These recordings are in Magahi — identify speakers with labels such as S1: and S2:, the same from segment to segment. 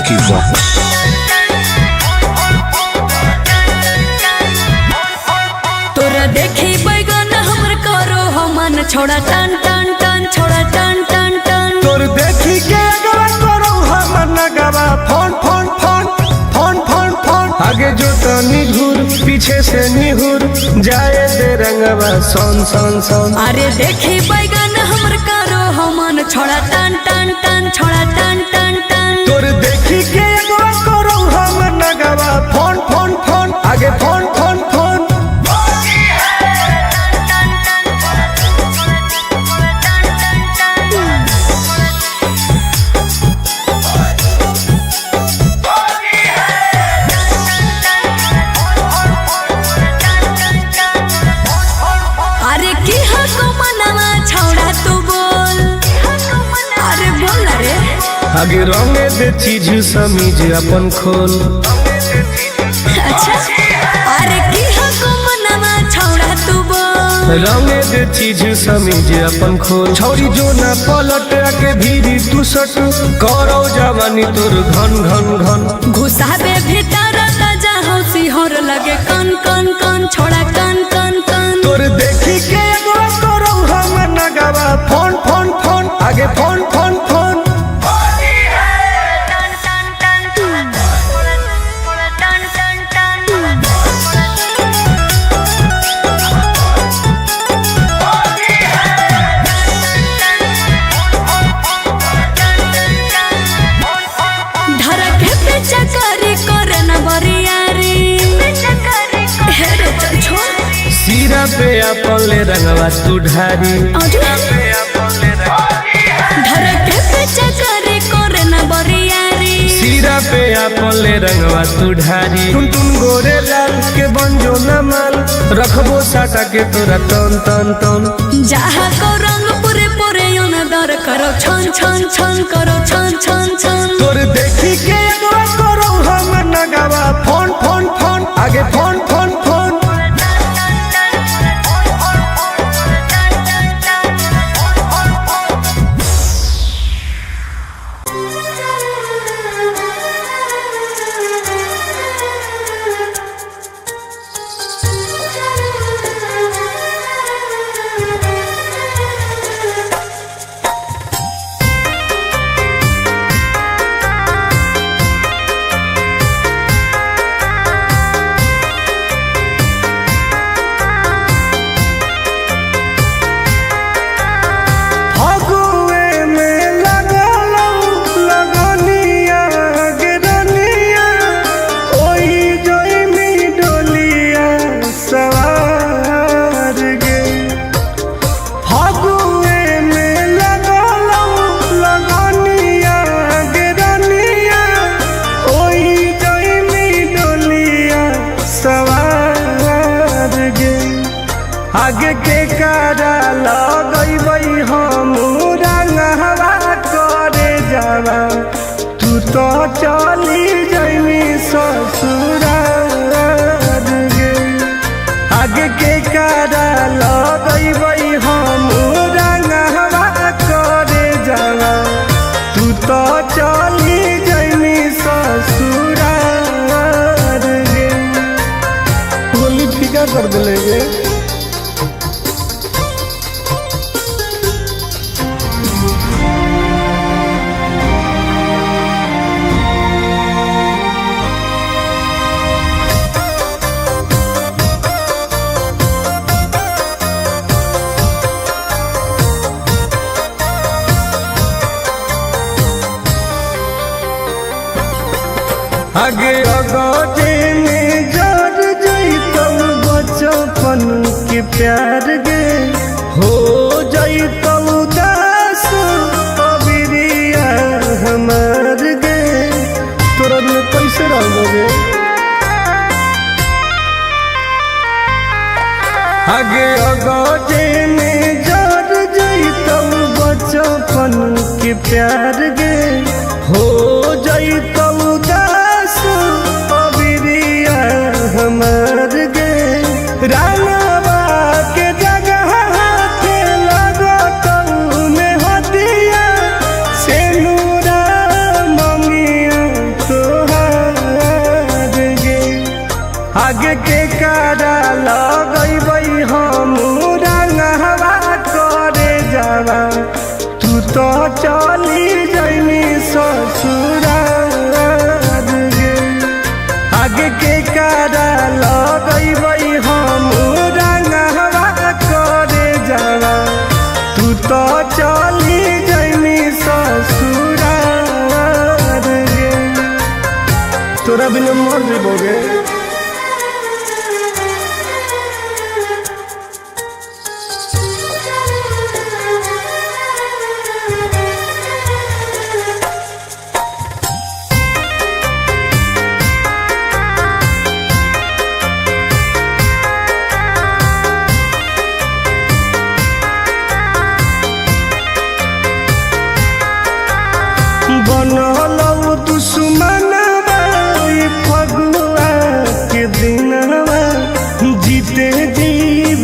S1: Vicky Vox.
S2: तोरा देखी बैगन हमर करो हमन छोड़ा टन टन टन छोड़ा टन टन टन।
S3: तोर देखी के अगवा करो हमर Nagwa phone phone phone phone phone phone. आगे जो तनी घूर पीछे से निहुर जाए दे रंगवा सोन सोन सोन।
S2: अरे देखी बैगन हमर करो हमन छोड़ा टन टन टन छोड़ा टन टन टन।
S3: तोर देखी के अगवा करो हमर नगवा फोन फोन फोन आगे फोन फोन फोन।
S2: अरे की हको मनवा छोड़ा तू बोल, अरे बोल ना रे।
S3: आगे रंगे दे चीज समीज अपन खोल।
S2: अच्छा अरे की हको मनवा छोड़ा तू बोल,
S3: रंगे दे चीज समीज अपन खोल। छौरी जो ना पलट आके भीरी तू सट करो जवानी तोर घन घन घन।
S2: घुसाबे भीतर त जाहो सिहर लगे कन कन कन छोड़ा कन कन कन।
S3: तोर देखी के अगवा करो हम नगवा फोन फोन फोन आगे फोन फोन फोन।
S2: धर के पीछा करी करे न बरियारी, हे रे चल छोड़।
S3: सीरा पे अपन ले रंगवा तू ढारी।
S2: आजू धर के पीछा करी करे न बरियारी,
S3: सीरा पे अपन ले रंगवा तू ढारी। टुन टुन गोरे लाल के बंजो न माल रखबो साटा के तोरा तन तन तन।
S2: जहाँ को रंग पूरे पूरे दर करो छन छन छन करो छन छन छन।
S3: तोर देखी के अगवा करो हम नगवा फोन फोन फोन आगे फोन फोन फोन। फगुए में लगलौ लगनिया गिरनिया ओही जइमी डोलिया सवार गे। फगुए में लगलौ लगनिया गिरनिया ओही जइमी डोलिया सवार गे। आगे के कारा लगैबै हम रंगवा करे जावा तू तो चली जइमी ससुरार गे। आगे के कारा लगैबै हम रंगवा करे जावा तू तो चली जइमी ससुरार गे। होली फीका कर दिले गे। आगे अगजे में जर जैतम बचपन के प्यार गे हो जैतम उदास अबिरिया हमार गे। तोरा में कैसे रहोगे। आगे अगजे में जर जैतम बचपन के प्यार गे हो जैतम उदास अबिरिया हमार गे। रानवा के जगह हाथे लगतौ में हदिया सेनुरा मंगिया आगे के कारा लगैबै हम रंगवा करे जावा। तू तो चली जैनी ससुरार गे। आगे के कारा लगैबै हम रंगवा करे जावा। तू तो चली जैनी ससुरार गे। तोरा बिना मर जेबो गे। बनलौ दुश्मनवा फगुआ के दिनवा, जीते जी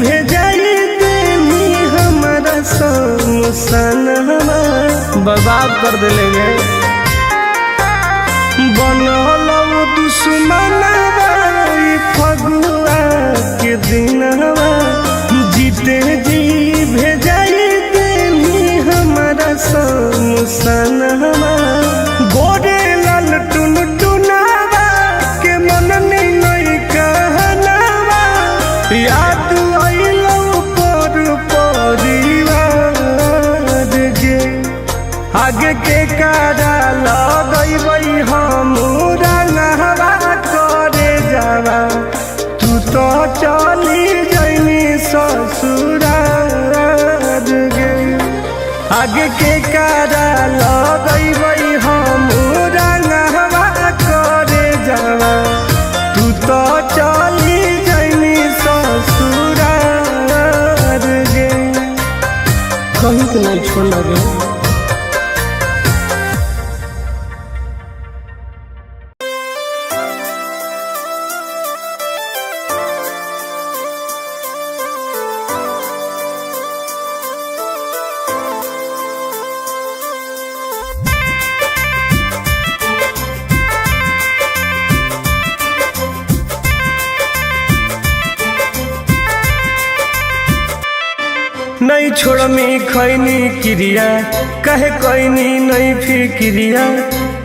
S3: भेजाई देनी हमारा शमशानवा। बर्बाद कर दिले गे। बनलौ दुश्मनवा फगुआ के दिनवा, जीते जी भेजाई देनी हमारा शमशानवा। गोरे लाल टुन टुनावा के मन नहीं कहनावा, याद अइलौ पर परिवार गे। आगे के कारा लगैबै हम रंगवा करे जावा। तू तो चली जैनी ससुरार गे। आगे के कारा लगैबै हम रंगवा करे जावा। तू तो चली जैनी ससुरार गे। कहीं के नहीं छोड़ लगे। नहीं छोड़मी खैनी क्रिया, कहे कैनी नहीं फिक्रिया।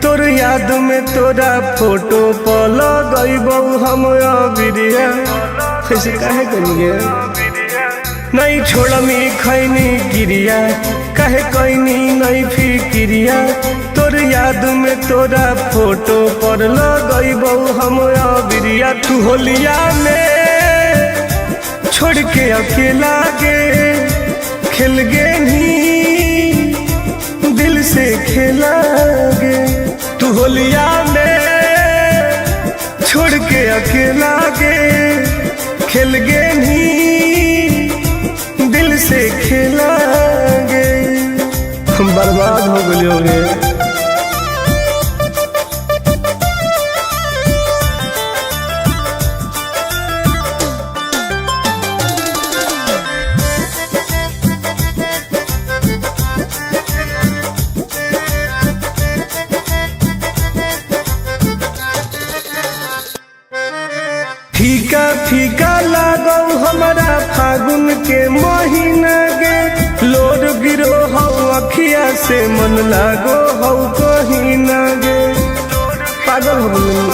S3: तोर याद में तोरा फोटो पर लगैबौ हम अबिरिया। ऐसे काहे कनिए। नहीं छोड़मी खैनी क्रिया, कहे कैनी नहीं फिक्रिया। तोर याद में तोरा फोटो पर लगैबौ हम अबिरिया। तू होलिया में छोड़ के अकेला गे, खेल गे नी दिल से खेला गे। तू होलिया में छोड़ के अकेला गे, खेल गे नी दिल से खेला गे। हम बर्बाद हो गए हो गे। फीका फीका लागौ हमारा फागुन के महीना गे। लोर गिरो हौ अखिया से मन लागो हौ कहीं ना गे। पागल हो गइल।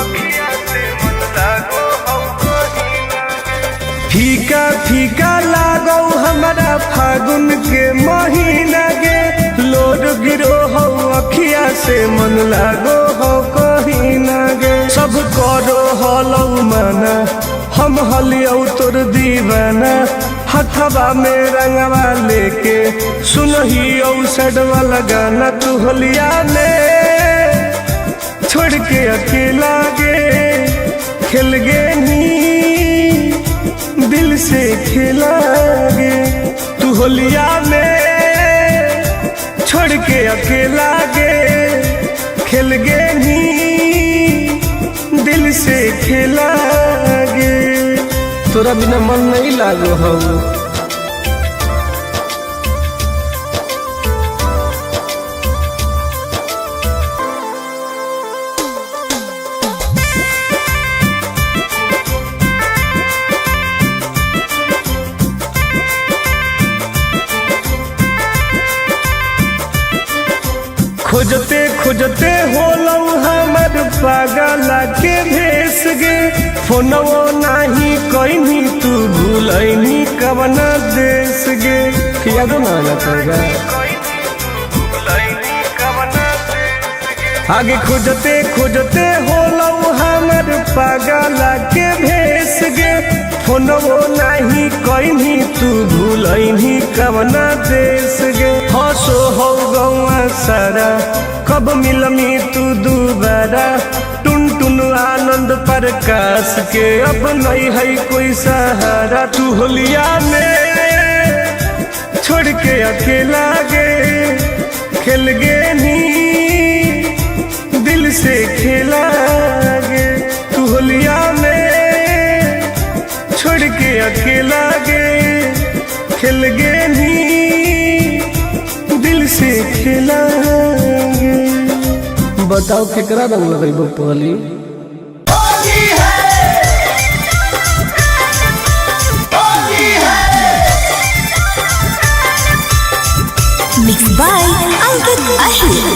S3: फीका फीका लागौ हमारा फागुन के महीना गे। लोर गिरो हौ अखिया से मन लागो हौ कहीं ना गे। सब करो हलौ माना, हम हलियौ तोर दीवाना। हथवा में रंगवा लेके सुनहियौ सड वाला गाना। तू होलिया में छोड़ के अकेला गे, खेल गे नी दिल से खेला गे। तू होलिया में छोड़ के अकेला गे, खेल गे नी दिल से खेला गे। तोरा बिना मन नहीं लागो हौ। खोजते खोजते होलौ हमर पागल के भेस गे। फोनवो नाही कइनी तू भूलैनी कवना देश गे। यादो ना आना पड़ेगा। आगे खोजते खोजते होलौ हमर पागल के भेस गे। फोनवो नाही कइनी तू भूलैनी कवना देश गे। हंसो हो गौआ सारा कब मिलमी तू दोबारा। टुन टुन आनंद प्रकाश के अब नहीं है कोई सहारा। तू होलिया में छोड़ के अकेला गे खेल गे नी दिल से खेला गे। तू होलिया में छोड़ के अकेला गे खेल गे नी दिल से खेला गे।
S1: बताओ केकरा रंग लगेबो पहली।
S2: Mix by Ankit Ahir.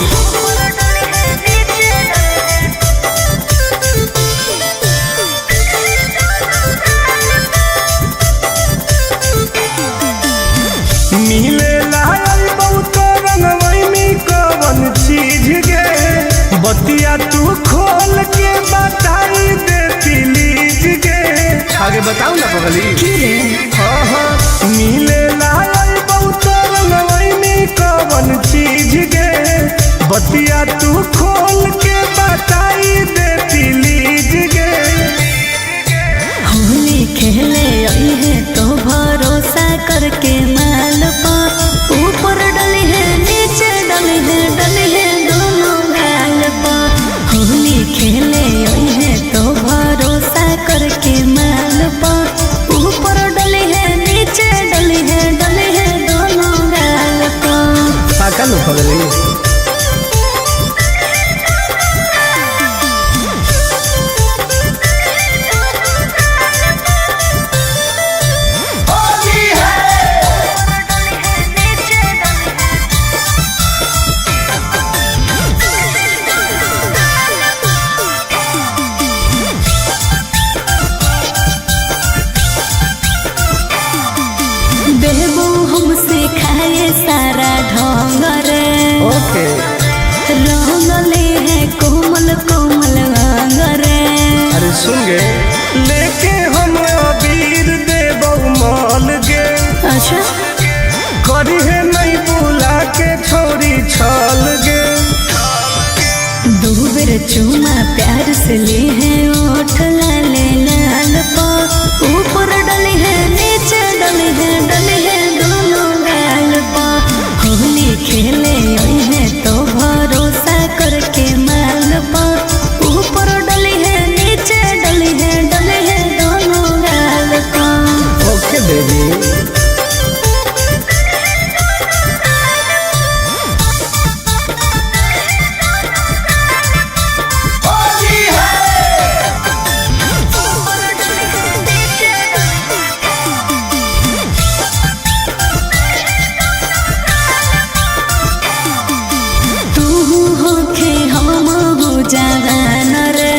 S3: मिले लायल बहुत रंगवैनी कवन चीज गे। बतिया तू खोल के बताई दे प्लीज गे।
S1: आगे बताओ ना पगली।
S3: हाँ हाँ मिले लायल बहुत रंगवैनी कवन चीज गे। बतिया तू खोल के बताई दे प्लीज गे।
S2: होली खेले आई है तो भरोसा करके माल पा। ऊपर डली है नीचे डली है डली है दोनों गाल पा। होली खेले आई है तो भरोसा करके माल पा। ऊपर डली है नीचे डली है डली है दोनों गाल पा।
S1: पाका लो पगली।
S2: बेबू हमसे खाए सारा ढोंग रे।
S1: ओके
S2: रंगले है कोमल कोमल अंग रे।
S1: अरे सुन गे।
S3: लेके हम अबीर देबौ माल गे।
S2: अच्छा
S3: करिहे नहीं बुला के छोरी छल गे।
S2: दो बेर चूमा प्यार से ले है ओठ लाले लाल पा। ऊपर डले है नीचे डले है डले है दोनों गाल पा। होली खेले आई है तो भरोसा करके माल पा। ऊपर डले है नीचे डले है डले है दोनों गाल पा।
S1: Okay baby.
S2: तू होखे हम हो जवान रे।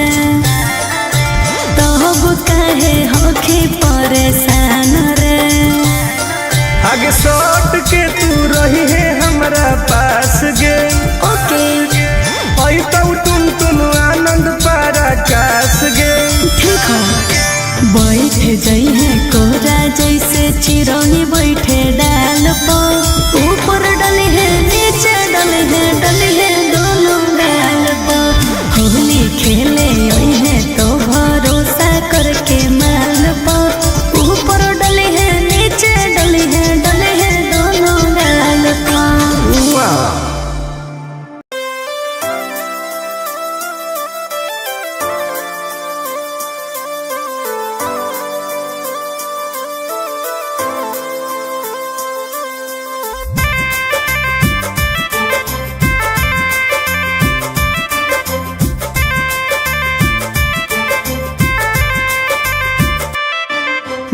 S2: तब काहे होखे परेशान रे।
S3: आगे सट के तू रही है हमरा पास गे।
S2: ओके
S3: ऐ तो टुन टुन आनंद पराकाश गे।
S2: ठीक हो बैठ जाइ है कोरा जैसे चिरौनी बैठे डाल पा। ऊपर डले है नीचे डले है डले है दोनों गाल पा। होली खेले आई है तो भरोसा करके माल पा। ऊपर डले है नीचे डले है डले है दोनों गाल पा।
S3: वाह।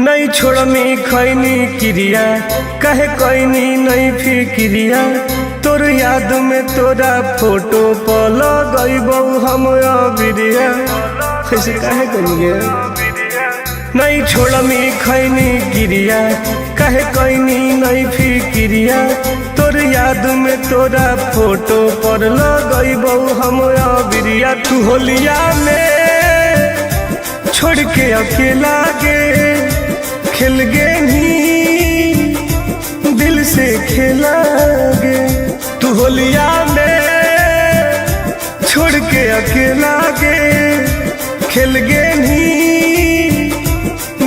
S3: नहीं छोड़मी खैनी क्रिया, कहे कैनी नहीं फिक्रिया, तोर याद में तोरा फोटो पर लगैबौ हम अबिरिया। ऐसे काहे करिए नहीं छोड़मी खैनी गिरिया, काहे कैनी नहीं फिक्रिया। तोर याद में तोरा फोटो पर लगैबौ हम अबिरिया। तू होलिया में छोड़ के अकेला गे खेल गे नी दिल से खेला गे। तू होलिया में छोड़ के अकेला गे खेल गे नी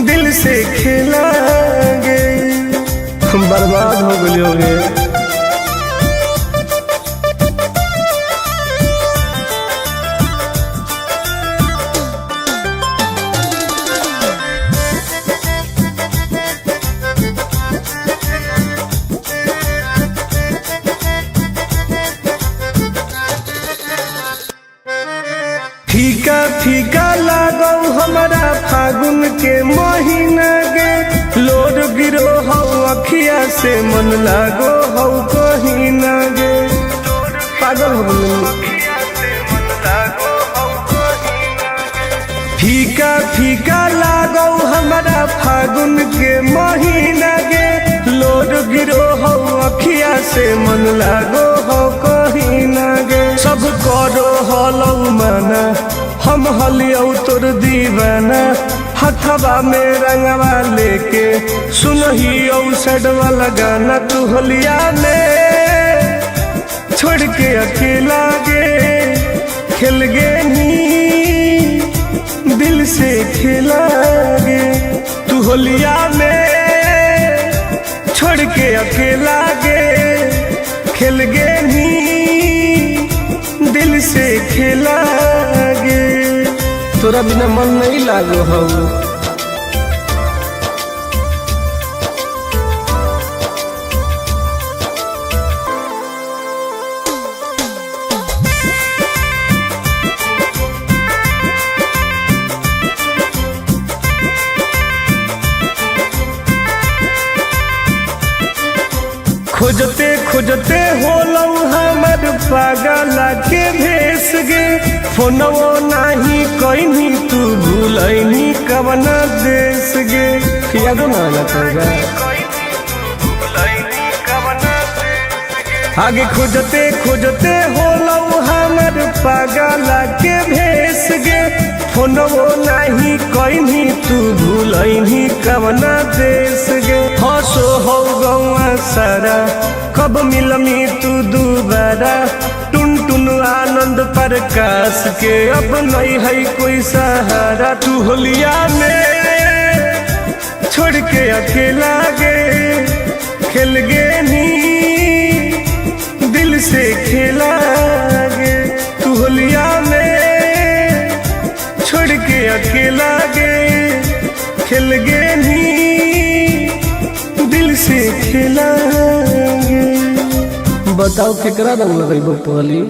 S3: दिल से खेला गे। हम बर्बाद हो गए हो गे। फीका फीका लागौ हमारा फागुन के महीना गे, लोर गिरो हौ अखिया से मन लागो हौ कहीं ना गे। पागल हो गइल। फीका फीका लागौ हमारा फागुन के महीना गे, लोर गिरो हौ अखिया से मन लागो हौ कहीं ना गे। सब करो हलौ माना हम हलियौ तोर दीवाना, हथवा में रंगवा लेके सुनही औ सड वाला गाना। तू होलिया में छोड़ के अकेला गे खेल गे नी दिल से खेला गे। तू होलिया में छोड़ के अकेला गे खेल गे नी दिल से खेला गे। तोरा बिना मन नहीं लागो हौ। खोजते खोजते होलौ हमर पागल के भेस गे, फोनवो नाही कैनी तू भूलैनी कवना देश गे। यादो ना आना तोरा। आगे खोजते खोजते होलौ हमर पागल के भेस गे, फोनवो नाही कैनी तू भूलैनी कवना देश गे। हंसो हौ गौआ सारा कब मिलमी तू दोबारा, टुन टुन आनंद प्रकाश के अब नहीं है कोई सहारा। तू होलिया में छोड़ के अकेला गे खेल गे नी दिल से खेला गे। तू होलिया में छोड़ के अकेला गे खेल गे नी दिल से खेला गे।
S1: बताओ केकरा रंग लगैबो पहली।